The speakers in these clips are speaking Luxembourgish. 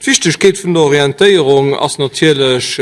D'Wichtegkeet vun der Orientéierung ass natierlech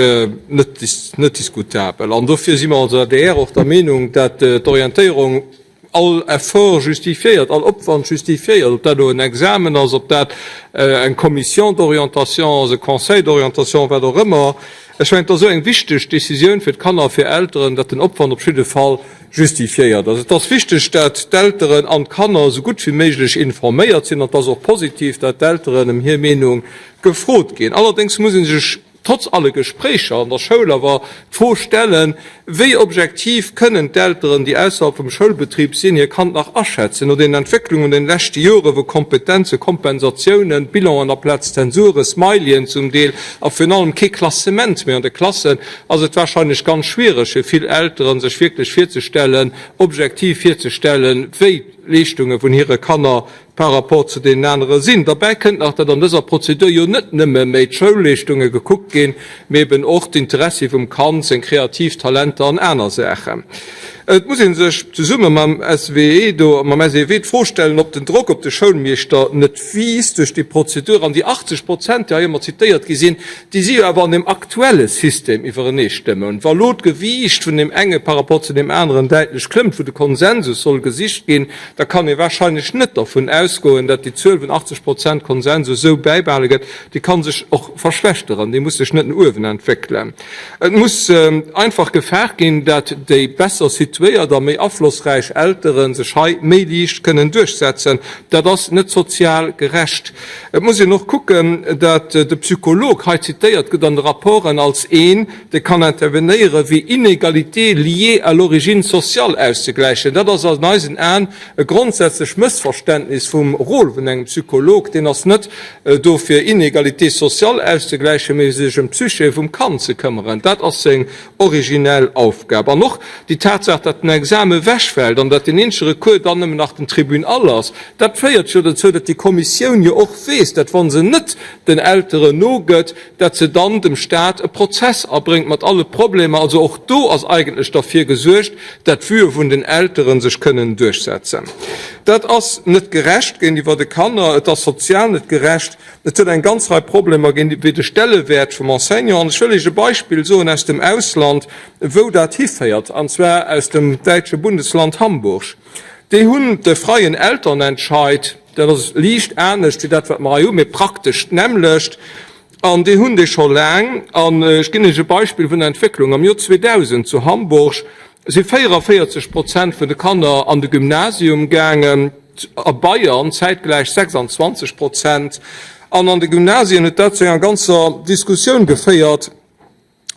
net diskutabel. An dofir si mer als adr och der Meenung, dat d'Orientéierung all Effort justifiéiert, all Opwand justifiéiert, ob dat elo en Examen ass, ob dat eng Commission d'orientation ass, e Conseil d'orientation, wat och ëmmer. Ech mengen, et ass esou eng wichteg Décisioun fir d'Kanner a fir Elteren, datt den Opwand op jidde Fall justifiéiert ass. Et ass wichteg, dat d'Elteren an d'Kanner esou gutt wéi méiglech informéiert sinn an et ass och positiv, dat d'Elteren ëm hir Meenung gefrot ginn. Allerdéngs muss ee sech trotz alle Gespréicher an der Schoul awer d'Fro stellen, Wéi objektiv kënnen d'Elteren, déi ausserhalb vum Schoulbetrib sinn, hir Kand nach aschätzen, no den Entwécklungen an den leschte Joren, wou Kompetenze, Kompensatiounen, Bilanen aplaz Zensuren, Smileyen zum Deel a virun allem kee Klassement méi an de Klassen, ass et wahrscheinlech ganz schwiereg fir vill Elteren, sech wierklech virzestellen, objektiv virzestellen, wéi d'Leeschtunge vun hire Kanner par rapport zu deenen anere sinn. Derbäi kënnt nach, datt an dëser Prozedur jo net nëmme méi d'Schoulleeschtunge gekuckt ginn, mee eben och d'Interessi vum Kand, seng kreativ Talenter an aner Saachen. Et muss ee sech zesumme mam SWE do, mam SEW d'Fro stellen, ob den Drock op de Schoulmeeschter net wiisst duerch déi Prozedur. An déi 80 Prozent, déi hei ëmmer zitéiert gi sinn, déi si jo awer an dem aktuelle System Iwwereneestëmmung. Wa lo d'Gewiicht vun deem enge par rapport zu deem aneren däitlech klëmmt, wou de Konsensus soll gesicht ginn, da kann ee wahrscheinlech net dervun ausgoen, datt déi Zuel vun 80 Prozent Konsensus esou bäibehale gëtt. Déi ka sech och verschlechteren, déi muss sech net no uewen entwéckelen. Et muss einfach gefaart ginn, datt déi besser situéiert a méi aflossräich Eltere sech hei méi liicht kënnen duerchsetzen. Dat ass net sozial gerecht. Et muss een och kucken, datt de Psycholog hei zitéiert gëtt an de Rapporten als een, dee kann intervenéieren, fir Inégalités liées à l'origine sociale auszegläichen. Dat ass an eisen Aen e grondsätzlech Mëssverständnis vum Rôle vun engem Psycholog. Deen ass net do fir Inégalités sociales auszegläichen, mee sech ëm d'Psyche vum Kand ze këmmeren. Dat ass seng originell Aufgab. An och déi Tatsaach, datt den Examen ewechfält an datt deen eenzege Recours dann nëmmen nach den Tribunal ass, dat féiert jo dozou, datt déi Kommissioun jo och weess, datt wa se net den Elteren nogëtt, datt se dann dem Stat e Prozess abréngt mat alle Problemer. Also och do ass eigentlech derfir gesuergt, datt d'Vuë vun den Eltere sech kënnen duerchsetzen. Dat ass net gerecht géintiwwer de Kanner, et ass sozial net gerecht, et huet eng ganz Rei Problemer géintiwwer de Stellewäert vum Enseignant. An ech wëll Iech e Beispill soen aus dem Ausland, wou dat hiféiert, an zwar aus dem däitsche Bundesland Hamburg. Déi hunn de freien Elternentscheid, dat ass liicht anescht wéi dat, wat mer hei hunn, mee praktesch d'nämmlecht, an déi hunn dee scho laang. An ech ginn Iech e Beispill vun der Entwécklung. Am Joer 2000 zu Hamburg si 44 Prozent vun de Kanner an de Gymnasium gaangen, a Bayern zäitgläich 26 Prozent. An an de Gymnasien huet dat zu enger ganzer Diskussioun geféiert,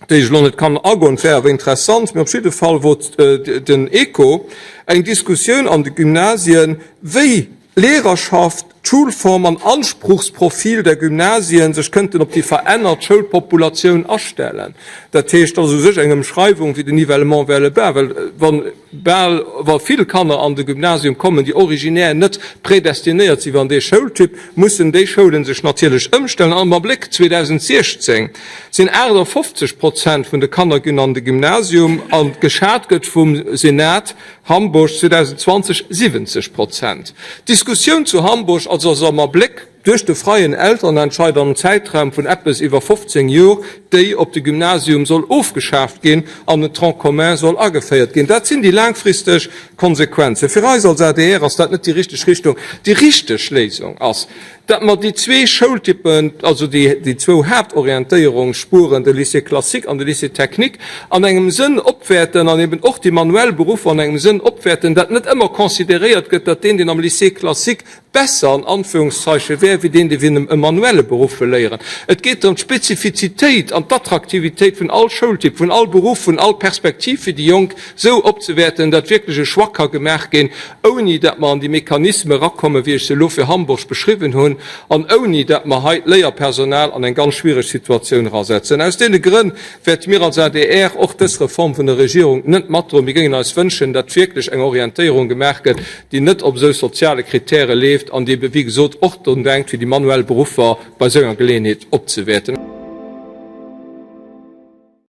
déi ech elo net kann agoen, et wär awer interessant, mee op jidde Fall wor den Echo eng Diskussioun an de Gymnasien, wéi d'Lehrerschaft, d'Schulform an Anspruchsprofil der Gymnasien sech kënnten op déi verännert Schoulpopulatioun astellen. Dat heescht, dat ass u sech eng Ëmschreiwung wéi de Nivellement vers le bas, well wann bal, wa vill Kanner an de Gymnasium kommen, déi originär net prédestinéiert si fir an dee Schoultyp, mussen déi Schoulen sech natierlech ëmstellen. An am Abléck 2016 sinn 58 Prozent vun de Kanner ginn an de Gymnasium an geschat gëtt vum Senat Hamburg 2020 70 Prozent. D'Diskussioun zu Hamburg also ass am Abléck duerch de freien Elternentscheid am Zäitraum vun eppes iwwer 15 Jor, déi op de Gymnasium soll ofgeschaaft ginn an en Tronc commun soll ageféiert ginn. Dat sinn déi laangfristeg Konsequenzen. Fir eis als adr ass dat net déi richteg Richtung. Déi richteg Léisung ass, datt mer déi zwee Schoultypen, also déi zwou Haaptorientéierungsspuren, de Lycée classique an de Lycée technique, an engem Sënn opwäerten an eben och déi manuell Beruffer an engem Sënn opwäerten, datt net ëmmer considéréiert gëtt, datt deen, deen am Lycée classique besser an Anführungszeichen wär wéi deen, dee wien e manuelle Beruff wëll léieren. Et geet drëm, d'Spezifizitéit an d'Attraktivitéit vun all Schoultyp, vun all Beruff, vun all Perspektiv fir déi Jonk sou opzewäerten, datt wierklech e Choix ka gemaach ginn, ouni datt mer an déi Mechanisme erakommen, wéi ech se elo fir Hamburg beschriwwen hunn, an ouni datt mer hei d'Léierpersonal an eng ganz schwiereg Situatioun erasetzen. Aus deene Grënn wäerte mir als adr och dës Reform vun der Regierung net matdroen. Mir géingen eis wënschen, datt wierklech eng Orientéierung gemaach gëtt, déi net op esou soziale Kritäre leeft an déi ebe wéi gesot och drun denkt, fir déi manuell Beruffer bei esou enger Geleeënheet opzewäerten.